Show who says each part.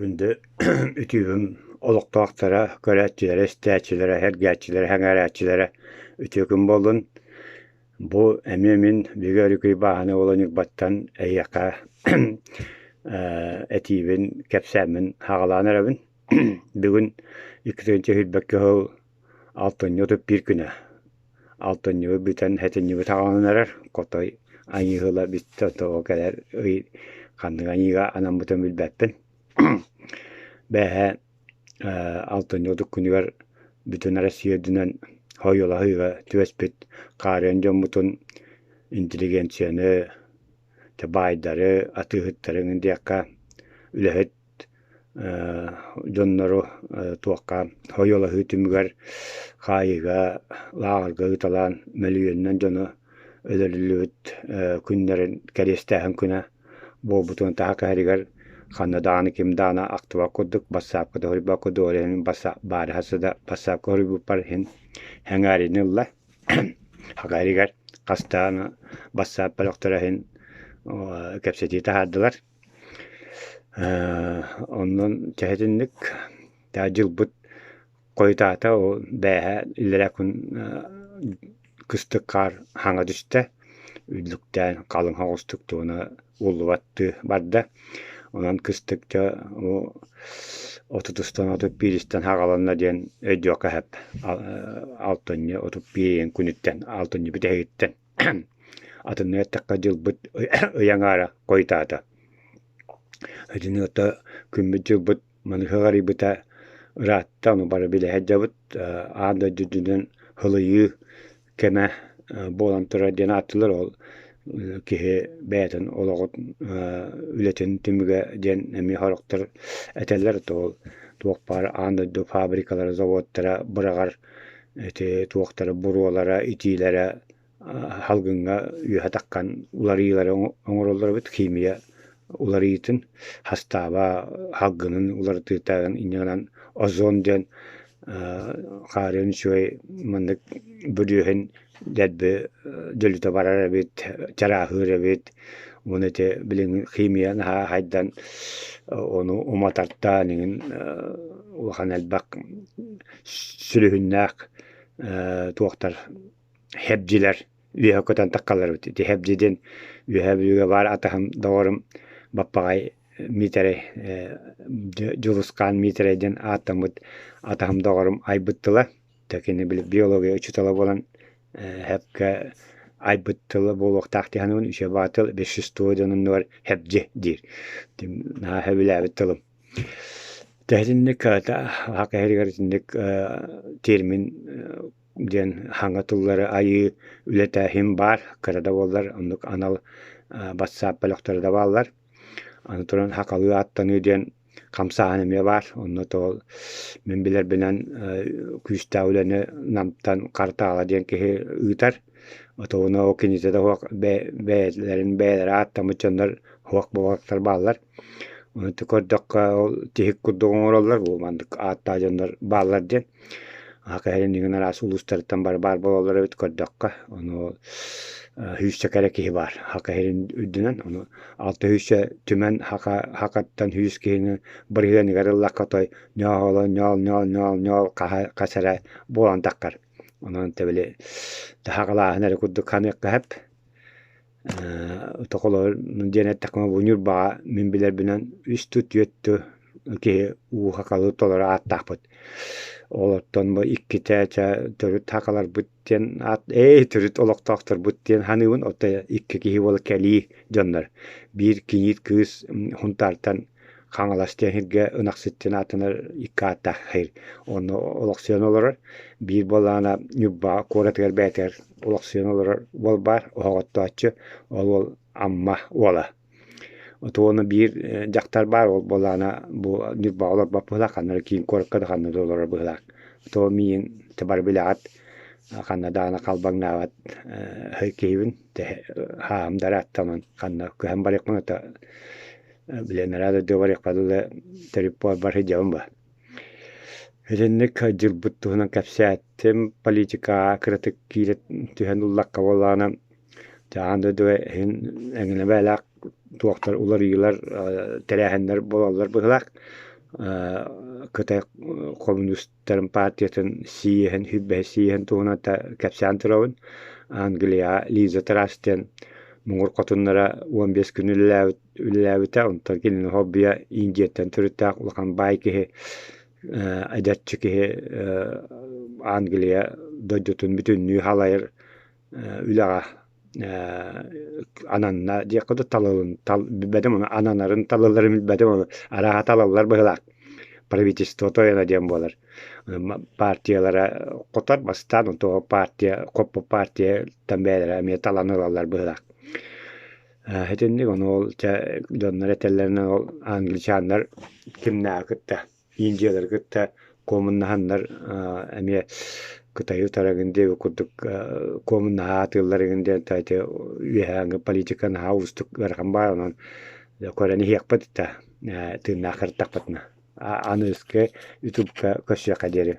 Speaker 1: Күндү үтүөм олохтоохторо, көрөөччүлэрэ, истээччилэрэ, сэргээччилэрэ, сэҥээрээччилэрэ үтүө күн буоллун! Бу эмиэ мин Бигэ Өрүкүй Бааһынай уола Ньурбаттан эһиэхэ этиибин, кэпсээммин саҕалаан эрэбин. Бүгүн 221 сыл алтынньы 31 күнэ. Алтынньыбы бүтэн сэтинньиби саҕаланан эрэр, хотой айыыһыла бүттэ тоҕо кэлэр ый ханнык айыыга анаммытын билбэппин. Бээһээ алтынньы отут күнүгэр бүтүн Россия үрдүнэн хойуолаһыыга түбэспит хаарыан дьоммутун интеллигенцияны, баайдары, атыыһыттары диэххэ үлэһит дьоннору туохха хойуолаһыы түмүгэр хаайыыга, лааҕырга ыыталаан мөлүйүөнүнэн дьону өлөрүллүбүт күннэрин кэриэстээһин күнэ буолбутун таһа кэһэригэр ханна даҕаны ким даҕаны ахтыбат курдук бассаапка да суруйбат курдук ол иһин баарыһа да бассаапка суруйбуппар иһин сэҥээриини ылла. Хакайрыгар хастаан бассаап бөлөхтөрө иһин кэпсэтии таһаардылар. Онон чэһитинник дьылбыт хойутаата ол бээһэ иллэрээ күн кыстык хаар хаҥа түстэ, үллүктээн халыҥ соҕустук туона ууллубаттыы барда. Онон кыстык дьэ отутустан 31-истэн саҕаланна диэн өйдүөххэ сөп. Алтынньы 31 күнүттэн, алтынньы бүтэһигиттэн. Атыннык эттэххэ дьылбыт ый аҥаара хойутаата. Итини кытта күммүт-дьылбыт маныаха ыарыйбыта ыраатта, ону бары билэ сылдьабыт. Аан дойду үрдүнэн сылыйыы кэмэ буолан турар диэн ааттыыллар. Ол киһи бэйэтин олоҕун үлэтин түмүгэ диэн эмиэ сорохтор этэллэр. Ол туох баар аан дойду фабрикалара, заводтара быраҕар ити туохтара буруолара, итиилэрэ салгыҥҥа үөһэ таххан уларыйыылары оҥороллор эбит химия уларыйыытын хастааба салгынын уларытыыта инньэ гынан озон диэн хаарыан үчүгэй маннык бүрүөһүн дэлби дьөлүтэ барар эбит чарааһыыр эбит уонна ити билиҥҥи химия наһаа хайдан ону уматартаан иҥин улахан элбэх сүлүһүннээх туохтар хэбдьилэр үөһэ көтөн таххаллар эбит. Ити хэбдьи диэн Үөһээ Бүлүүгэ баар атаһым доҕорум Баппаҕай Миитэрэй Дьулусхаан Миитэрэй диэн ааттаммыт атаһым доҕорум айбыт тыла. Кини били биология учуутала буолан хэпкэ айбыт тыла буолуохтаах дии саныыбын. Үчүгэй баҕа тыл вещество диэн оннугар хэбдьи диир. Наһаа сөбүлээбит тылым. Итинник саха иһигэр итинник термин диэн хаҥа тыллары айыы үлэтэ иһин баар, кыра да буоллар оннук анал бассаап бөлөхтөрө да бааллар. Аны туран сахалыы ааттаныы диэн хамсааһын эмиэ баар. Онно тоҕо мин билэрбинэн күүстээх үлэни Намтан Хартаала диэн киһи ыытар. Отоҕуна ол кинитэ да суох бэйэлэрин бэйэлэрэ ааттаммыт дьоннор суох буолбаттар бааллар. Ону көрдөххө ол тиһик курдук оҥороллор бу маннык ааттаах дьоннор бааллар диэн. Аха иһин араас улуустарыттан бары баар буолаллар эбит көрдөххө. Ону сүүсчэкэ эрэ киһи баар Хака иһин үрдүнэн. Ону алта сүүсчэ түмэн Хака Хакаттан 100 киһини бырыһыаныгар ыллахха той ньооло ньоол ньоол ньоол ньоол хаһа хас эрэ буолан таххар. Онон тэбили таһаҕалааһын эрэ курдук ханыахха сөп. Токолоор диэн эттэххэ бу Ньурбаҕа мин билэрбинэн үс ту түөрт ту киһи уу сахалыы толору ааттаахпыт. Олортон бу иккитэ чэ төрүт сахаларбыт диэн аат ээ төрүт олохтоохторбут диэн саныыбын. Оттон икки киһи буола кэлии дьоннор. Биир кийиит кыыс Сунтаартан Хаҥалас диэн сиргэ Ынахсыт диэн ааттанар икки ааттаах сир. Онно олохсуйан олорор. Биир буоллаҕына Ньурба куоратыгар бэйэтигэр олохсуйан олорор уол баар, оһоҕоттооччу. Ол уол Амма уола. Отуону биир дьахтар баар, ол буоллаҕына бу Ньурбаҕа олорбот быһыылаах, ханна эрэ киин куоракка да ханна да олорор быһыылаах. То миигин бары билэҕит, ханна даҕаны халбаҥнаабат киһибин, хааһым да ырааттаман ханна көһөн барыахпын ото Билэн эрэ дойдуга барыахпар дылы төрүт буолбар сылдьабын ба. Итинник дьылбыт туһунан кэпсээттим. Политикаҕа кыратык киирэ түһэн ыллахха буоллаҕына, аан дойдуга иһин эҥинэ бэйэлээх туохтар уларыйыылар, тэрээһиннэр буолаллар быһыылаах. Кытай хомуньуустарын партиятын сийиэһин, сүүрбэһис сийиэһин туһунан кэпсээн турабын. Англияҕа Лиза Трасс диэн муҥур хотуннара 15 күн үлэлээбитэ, онтон кинини холбуйа Индияттан төрүттээх улахан баай киһи, эдэрчи киһи Англия дойдутун бүтүннүү халайар үлэҕэ ананна диэххэ да талылын билбэтим ону ананарын талылларын билбэтим ону арааһа талаллар быһыылаах правительство тойоно диэн буолар партиялара хотор бастаан онто партия хоппо партияттан бэйэлэрэ эмиэ талан ылаллар быһыылаах итинник ону ол чэ дьоннор этэллэринэн ол англичаннар кимнээҕи кытта Индиялары кытта куомуннаһаннар эмиэ Кытайы утарагын диэбит курдук куомуннаһа атыылларыгын диэн ити үөһээҥҥи политика наһаа уустук ыарахан баар онон көрөн иһиэхпит да тыыннаах сырыттахпытына аныгыскы ютубка көрсүөххэ диэри.